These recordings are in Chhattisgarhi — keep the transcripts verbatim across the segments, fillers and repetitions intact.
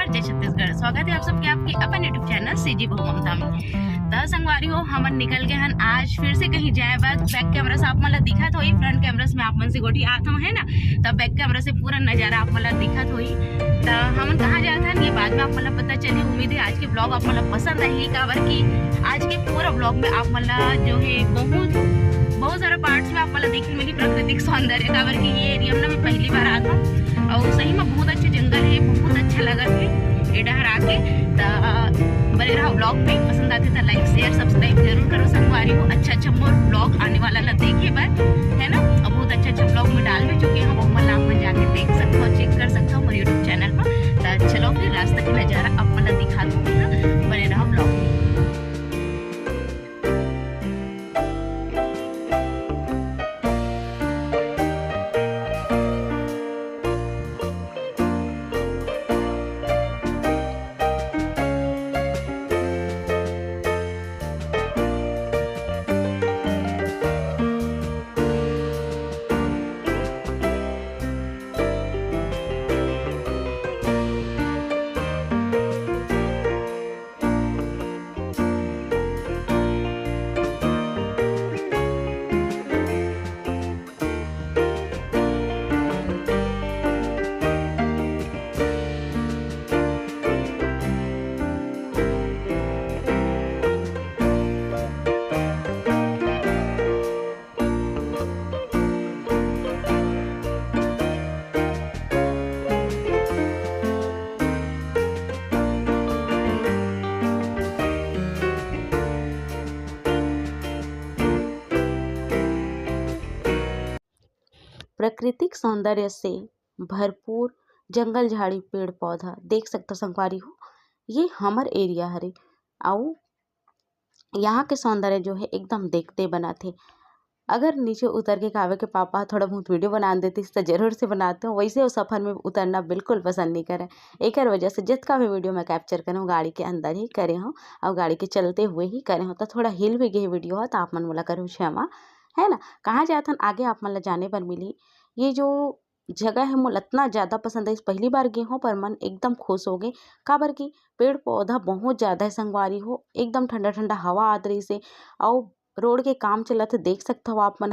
जय छत्तीसगढ़। स्वागत है आप सबके आपके अपन YouTube चैनल सीजी बहुममता में। त संगवारी हो, हमन निकल गए हन आज फिर से कहीं जाए बर। बैक कैमरा से आप मन ला दिखत होही, फ्रंट कैमरा से मैं आप मन से गोठियात हूँ, है ना। त बैक कैमरा से पूरा नजारा आप मन ला दिखत होही। त हमन कहाँ जात हन, ये बाद में आप मन ला पता चली। उम्मीद है आज के ब्लॉग आप मन ला पसंद आही, काबर कि आज के पूरा ब्लॉग में आप मन ला जो है बहुत बहुत सारा पार्ट्स में आप मन ला देखे मिली प्राकृतिक सौंदर्य, काबर कि ये एरिया में ना मैं पहली बार आत हूँ और सही में बहुत अच्छा जंगल है, बहुत अच्छा लगत है ये डहर आके। त बने रहो ब्लॉग में, पसंद आथे त लाइक शेयर सब्सक्राइब जरूर करो संगवारी हो। अच्छा अच्छा मोर ब्लॉग आने वाला ला देखे बर, है ना, और बहुत अच्छा अच्छा ब्लॉग में डालबे, जो कि हम वो मन ला आप मन जाके देख सकते हो, चेक कर सकते हो मोर YouTube चैनल पर। त चलो फिर रास्ता के नजारा आप मन ला दिखा दूंगी ना, बने रहो ब्लॉग में। प्राकृतिक सौंदर्य से भरपूर जंगल झाड़ी पेड़ पौधा देख सकथो संगवारी हो, ये हमर एरिया हरे। अउ यहाँ के सौंदर्य जो है एकदम देखते बनाथे। अगर नीचे उतर के कावे के पापा थोड़ा बहुत वीडियो बना देतिस त जरूर से बनाते हो। वैसे वो सफर में उतरना बिल्कुल पसंद नहीं करे, एकर वजह से जितना भी वीडियो मैं कैप्चर करे हूँ गाड़ी के अंदर ही करे हूँ और गाड़ी के चलते हुए ही करे हूँ। तो थोड़ा हिल भी गई वीडियो है तो आप मन मोला करो क्षमा, है ना। कहाँ जाथन आगे आप मन ला जाने पर मिली। ये जो जगह है मोला इतना ज़्यादा पसंद है, इस पहली बार गए हूँ पर मन एकदम खुश हो गए, काबर कि पेड़ पौधा बहुत ज़्यादा है संगवारी हो, एकदम ठंडा ठंडा हवा आत रही से। और रोड के काम चलत है, देख सकते हो आप मन।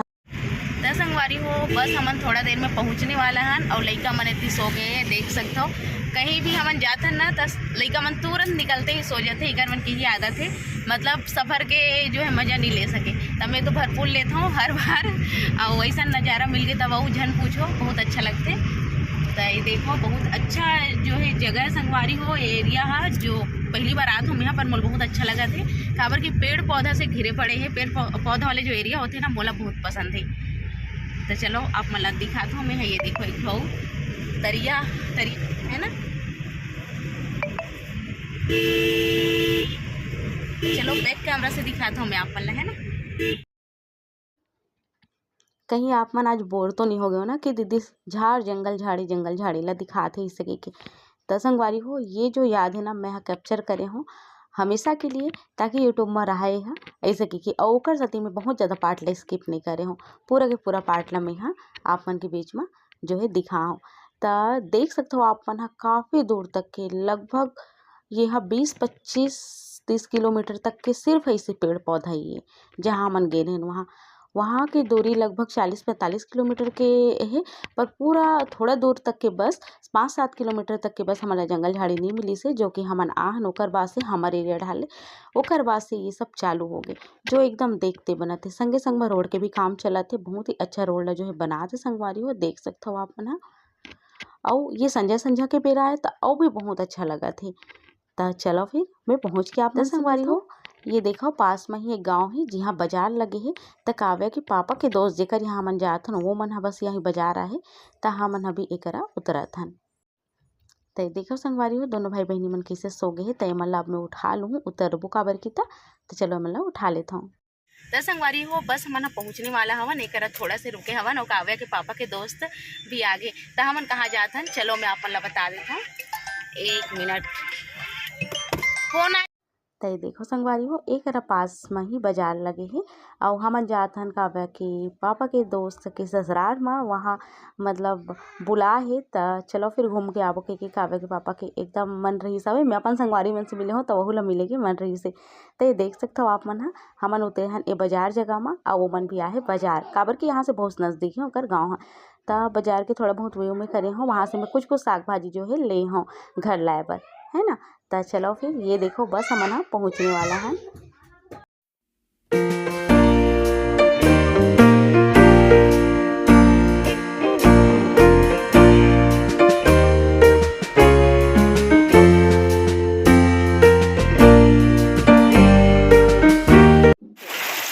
त संगवारी हो, बस हमन थोड़ा देर में पहुँचने वाला हन और लइका मन एती सो गए हैं, देख सकते हो। कहीं भी हमन जात हन ना त लइका मन तुरंत निकलते ही सो जाते, एकर मन के ही आदत है, मतलब सफर के जो है मजा नहीं ले सके। त मैं तो भरपूर लेता हूँ हर बार। और वैसा नज़ारा मिल गए तब वो झन पूछो, बहुत अच्छा लगते। त ये देखो बहुत अच्छा जो है जगह संगवारी हो, एरिया है जो पहली बार आत हूँ यहाँ पर, मोला बहुत अच्छा लगा थे, काबर कि पेड़ पौधा से घिरे पड़े हैं। पेड़ पौ- पौधा वाले जो एरिया होते हैं ना, मोला बहुत पसंद है। तो चलो आप मन ला दिखात हूँ मैं, ये देखो एक ठो तरिया, तरिया है ना। चलो बैक कैमरा से दिखात हूँ मैं आप मन ला, है ना। कहीं आप मन आज बोर तो नहीं हो गए हो ना कि दीदी झाड़ जंगल झाड़ी जंगल झाड़ी ला दिखात है इसे के। त संगवारी हो, ये जो याद है ना मैं कैप्चर करे हूँ हमेशा के लिए, ताकि यूट्यूब में रहा है ऐसे के, कि और ओकर साथ ही मैं बहुत ज़्यादा पार्ट ला स्किप नहीं करे हूँ, पूरा के पूरा पार्ट ला मैं यहाँ आप मन के बीच में जो है दिखाऊँ। त देख सकते हो आप मन ह काफ़ी दूर तक के, लगभग ये ह बीस पच्चीस तीस किलोमीटर तक के सिर्फ ऐसे पेड़ पौधा ही है। जहाँ हमन गे रहेन वहाँ, वहाँ के दूरी लगभग चालीस पैंतालीस किलोमीटर के है, पर पूरा थोड़ा दूर तक के बस, पाँच सात किलोमीटर तक के बस हमन ला जंगल झाड़ी नहीं मिलिस हे, जो कि हमन आहन ओकर बाद से हमर एरिया ढाले, ओकर बाद से ये सब चालू हो गए, जो एकदम देखते बनत है। संगे संग में रोड के भी काम चलत है, बहुत ही अच्छा रोड ला जो है बनात है संगवारी हो, देख सकत हो आप मन ह। अउ ये संझा संझा के बेरा है त अउ भी बहुत अच्छा लगत है। त चलो फिर मैं पहुँच के आप मन से संगवारी हो। ये देखो पास में ही एक गांव है जिहाँ बाजार लगे है। त काव्या के पापा के दोस्त जेकर यहाँ हमन जात हन वो मन ह बस यही बाजार आहे। त हमन अभी एकरा उतरत हन। त ये देखो संगवारी हो दोनों भाई बहनी मन कैसे सो गए है। त ये मन ला अब मैं उठा लूँ, उतरबो काबर की त। त चलो ये मन ला उठा लेत हूँ। त संगवारी हो बस हमन ह पहुँचने वाला हवन, एकरा थोड़ा से रुके हवन और काव्या के पापा के दोस्त भी आगे। त हमन कहाँ जात हन चलो मैं आप मन ला बता देत हूँ। एक मिनट फोन आ त ये देखो संगवारी हो, एकरा पास म ही बाजार लगे हे, अउ हमन जात हन काव्या के पापा के दोस्त के ससुराल म, वहाँ मतलब बुला हे। त चलो फिर घूम के आबो, के, के काव्या के पापा के एकदम मन रहिस हवे। मैं अपन संगवारी मन से मिले हों, त वहू ला मिले के मन रहिस हे। त ये देख सकथव आप मन ह, हमन उतरे हन ए बाजार जगह म, अउ ओमन भी आहे बाजार, काबर कि यहाँ से बहुत नजदीक हे ओकर गाँव ह। त बाजार के थोड़ा बहुत व्यू में करे हों, वहाँ से मैं कुछ कुछ साग भाजी जो है ले हों घर लाए बर, है ना। त चलो फिर ये देखो, बस हमन ह पहुँचने वाला हन।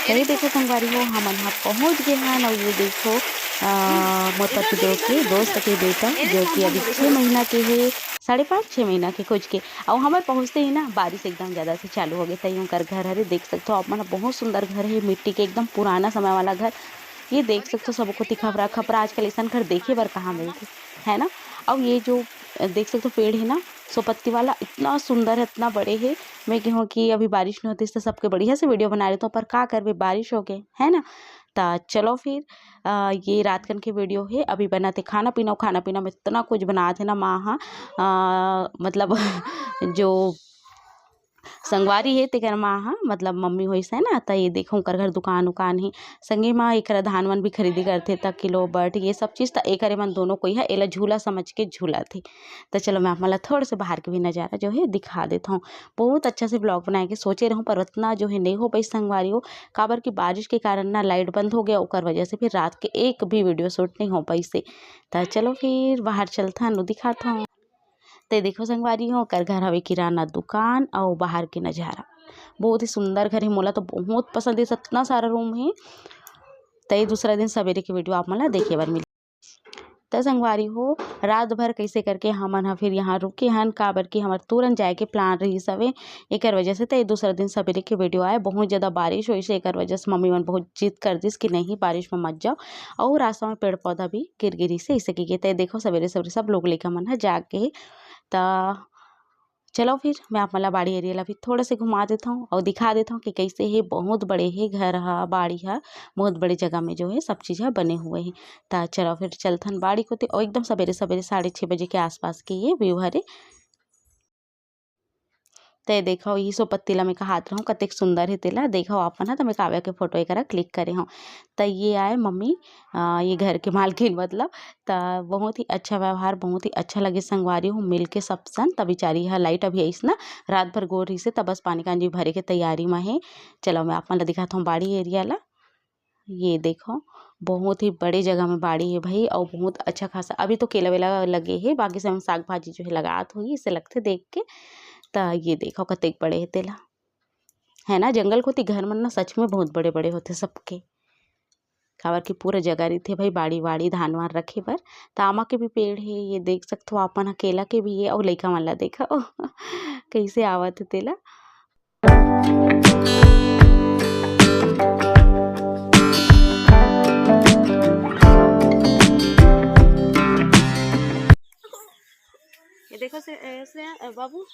त ये देखो संगवारी हो, हमन ह पहुँच गे हन। अउ ये देखो, अ, मोर पतिदेव के दोस्त के बेटा, जो कि अभी छः महीना के हे, साढ़े पाँच, छः महीना के कुछ के, अउ हमर पहुँचते ही ना बारिश एकदम ज़्यादा से चालू हो गे। त ये उनकर घर हरे, देख सकथो आप मन, बहुत सुंदर घर हे, मिट्टी के एकदम पुराना समय वाला घर। ये देख सकथो, सब कोती खपरा खपरा, आजकल अइसन घर देखे बर कहाँ मिलथे, है ना। अउ ये जो देख सकथो पेड़ हे ना, सोपत्ती वाला, इतना सुंदर हे, इतना बड़े हे। मैं कहूँ कि अभी बारिश नहीं होती तो सबके बढ़िया से वीडियो बना लेता हूँ, पर का करबे, बारिश हो गए, है ना। त चलो फिर, अ, ये रात कन के वीडियो हे, अभी बनाते खाना पीना। खाना पीना में इतना कुछ बनात हे ना माँ हा, अ, मतलब जो संगवारी हे तेकर माँ हा, मतलब मम्मी होइस है ना। त ये देखो ओकर घर दुकान उकान हे, संगे माँ एकरा धान मन भी खरीदी करथे, त किलो बट ये सब चीज, त एकरे मन दोनों कोई हा एला झूला समझ के झूलत हे। त चलो मैं आप मन ला थोड़ा से बाहर के भी नजारा जो है दिखा देत हूँ। बहुत अच्छा से ब्लॉग बनाए के सोचे रहूँ, पर उतना जो है नहीं हो पाई संगवारी हो, काबर कि बारिश के कारण ना लाइट बंद हो गया, ओकर वजह से फिर रात के एक भी वीडियो शूट नहीं हो पाई से। त चलो फिर बाहर चलथन, दिखात हूँ। ते देखो संगवारी हो, ओकर घर हवे किराना दुकान अउ बाहर के नजारा बहुत ही सुंदर घर हे। मोला तो बहुत पसंद हे, इतना सारा रूम हे। ते दूसरा दिन सवेरे के वीडियो आप मन ला देखे बर मिली। त संगवारी हो, रात भर कैसे करके हमन ह फिर यहाँ रुके हन, काबर कि हमर तुरंत जाए के प्लान रहिस हवे, एकर वजह से। त ये दूसरा दिन सवेरे के वीडियो आए, बहुत ज़्यादा बारिश होइस हे, एकर वजह से मम्मी मन बहुत जिद कर दिस कि नहीं, बारिश में मत जाओ, अउ रास्ता में पेड़ पौधा भी गिर गिरिस हे, इसे के। त ये देखो सवेरे सवेरे सब लोग लइका मन ह जाग गे हे। त चलो फिर मैं आप मन ला बाड़ी एरिया ला भी थोड़ा से घुमा देत हूँ अउ दिखा देत हूँ कि कैसे हे। बहुत बड़े हे घर ह, बाड़ी ह, बहुत बड़े जगह में जो है सब चीज़ ह बने हुए हे। त चलो फिर चलथन बाड़ी कोती, अउ एकदम सवेरे सवेरे साढ़े छः बजे के आसपास के ये व्यू हरे। ते देखो, ये सो पत्ती ला मैं कहात रहूँ, कतेक सुंदर हे तेला। देखो आप मन ह, त मैं काव्या के फोटो एकरा क्लिक करे हूँ। त ये आए मम्मी, अ, ये घर के मालकिन मतलब। त बहुत ही अच्छा व्यवहार, बहुत ही अच्छा लगे संगवारी हो, मिल के सब सन। त बिचारी ह लाइट अभी आइस ना, रात भर गो रहिस हे, त बस पानी कांजी भरे के तैयारी म हे। चलो मैं आप मन ला दिखात हूँ बाड़ी एरिया ला। ये देखो, बहुत ही बड़े जगह में बाड़ी हे भाई, अउ बहुत अच्छा खासा। अभी तो केला वेला लगे हे, बाकी समय साग भाजी जो है लगात होही, इसे लगथे देख के। त ये देखो कतेक बड़े हे तेला, है ना। जंगल कोती घर मन ना सच में बहुत बड़े बड़े होथे सबके, काबर कि पूरा जगह रहिथे भाई बाड़ी वाड़ी धान वान रखे बर। त आमा के भी पेड़ हे, ये देख सकथो आप मन ह, केला के भी हे, अउ लइका मन ला देखो कैसे आवत हे तेला। ये देखो से, ऐसे, अ, बाबू।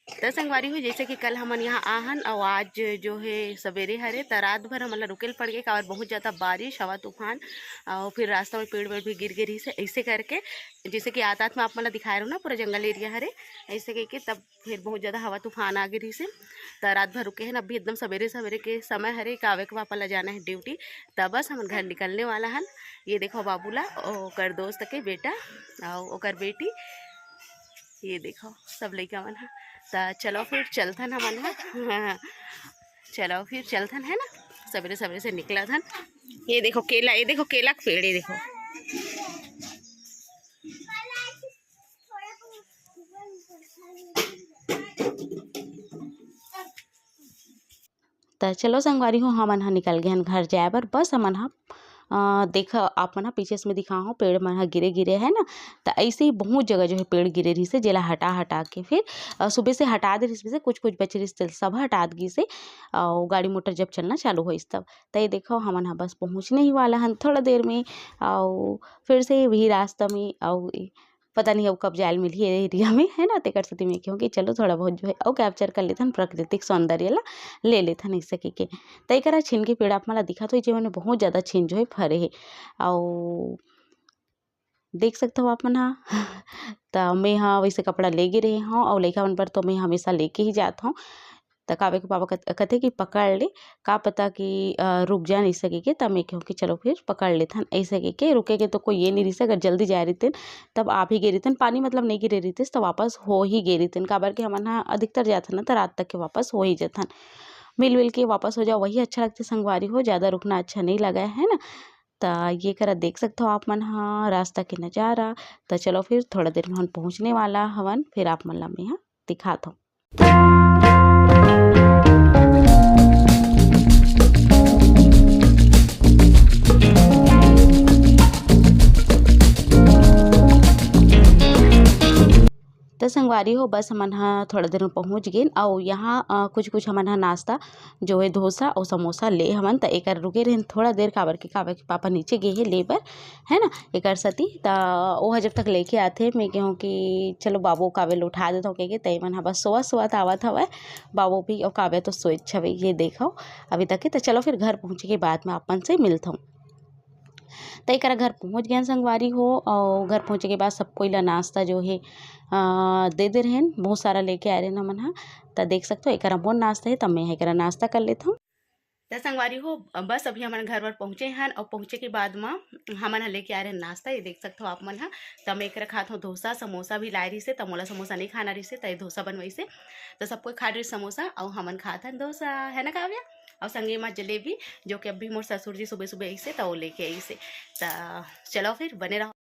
त संगवारी हो, जैसे कि कल हमन यहाँ आहन अउ आज जो है सवेरे हरे, त रात भर हमन ला रुके ल पड़ गे, काबर बहुत ज़्यादा बारिश, हवा, तूफान अउ फिर रास्ता में पेड़ वेड़ भी गिर गे रहिस हे। ऐसे करके जैसे कि आत आत में आप मन ला दिखाए रहूँ ना, पूरा जंगल एरिया हरे, ऐसे कह के तब फिर बहुत ज़्यादा हवा तूफान आ गे रहिस हे। त रात भर रुके हन, अभी एकदम सवेरे सवेरे के समय हरे, कावे के पापा ला जाना है ड्यूटी। त बस हमन घर निकलने वाला हन। ये देखो बाबू ला, ओकर दोस्त के बेटा अउ ओकर बेटी, ये देखो सब लइका मन ह। त चलो फिर चलथन हमन ह। चलो फिर चलथन, है ना, सवेरे सवेरे से निकलथन। ये देखो केला, ये देखो केला के पेड़, ये देखो। त चलो संगवारी हो, हमन ह निकल गे हन घर जाए बर। बस हमन ह, अ, देख आप मन ह पीछे से मैं दिखा हूँ, पेड़ मन ह गिरे गिरे है ना। त ऐसे ही बहुत जगह जो है पेड़ गिरे रहिस हे, जेला हटा हटा के फिर, अ, सुबह से हटा दे रहिस हे, कुछ कुछ बचे रहिस हे, सब हटात गिस हे। अउ गाड़ी मोटर जब चलना चालू होइस तब। त ये देखो हमन ह बस पहुँचने ही वाला हन थोड़ा देर में, अउ फिर से वही रास्ता में, अउ पता नहीं अब कब जायल मिलही ये एरिया में, है ना। तेकर सेती मैं कहूँ कि चलो थोड़ा बहुत जो है अउ कैप्चर कर लेथन, प्राकृतिक सौंदर्य ला ले लेथन ऐसे कहिके। त एकरा छिनकी पेड़ आप मन ला दिखत होही, जेमन में बहुत ज़्यादा छिन जो है फरे हे। अउ देख सकत हव आप मन ह त मैं ह वैसे कपड़ा ले गे रहे हव अउ लइका मन बर तो मैं हमेशा लेके ही जात हव। त काव्य के पापा कथ-, कथे कि पकड़ ले, का पता कि, अ, रुक जान ऐसे कहिके, त मैं कहूँ कि चलो फिर पकड़ लेथन ऐसे कहिके। रुके के तो कोई ये नहीं रहिसे, अगर जल्दी जाए रहितेन तब आ भी गे रहितेन, पानी मतलब नहीं गिरे रहितिस त वापस हो ही गे रहितेन, काबर कि हमन ह अधिकतर जाथन ना त रात तक के वापस हो ही जाथन। मिल विल के वापस हो जाओ, वही अच्छा लगथे संगवारी हो, ज़्यादा रुकना अच्छा नहीं लगा है ना। त ये करा देख सकत हव आप मन ह रास्ता के नज़ारा। त चलो फिर थोड़ा देर में हम पहुँचने वाला हवन, फिर आप मन ला मैं ह दिखात हव। त संगवारी हो, बस हमन ह थोड़ा देर में पहुँच गेन अउ यहाँ, अ, कुछ कुछ हमन ह नाश्ता जो है डोसा अउ समोसा ले हवन। त एकर रुके रहेन थोड़ा देर, काबर के काव्य के पापा नीचे गे हे ले बर, है ना, एकर सेती। त ओह जब तक लेके आथे, मैं कहूँ कि चलो बाबू काव्य ल उठा देथव कहिके, त एमन ह बस सोवत सोवत आवत हवय। बाबू भी अउ काव्य तो सोच हवे, ये देखव अभी तक के। त चलो फिर घर पहुँचे के बाद में आप मन से मिलथव। त एकरा घर पहुँच गेन संगवारी हो, अउ घर पहुँचे के बाद सब कोई ला नाश्ता जो हे, अ, दे दे रहेन, बहुत सारा लेके आए रहेन हमन ह। त देख सकथव, एकरा मोर नाश्ता हे, त मैं ह एकरा नाश्ता कर लेथव। त संगवारी हो, बस अभी हमन घर बर पहुँचे हन, अउ पहुँचे के बाद म हमन ह लेके आए रहेन नाश्ता, ये देख सकथव आप मन ह। त मैं एकरा खात हव डोसा, समोसा भी लाए रहिसे, त मोला समोसा नहीं खाना रहिसे, त ये डोसा बनवाइसे। त सब कोई खा डरिस समोसा, अउ हमन खात हन डोसा, है ना काव्या? अउ संगे म जलेबी, जो कि अभी मोर ससुर जी सुबह सुबह आइसे, त वो लेके आइसे। त चलो फिर बने रहो।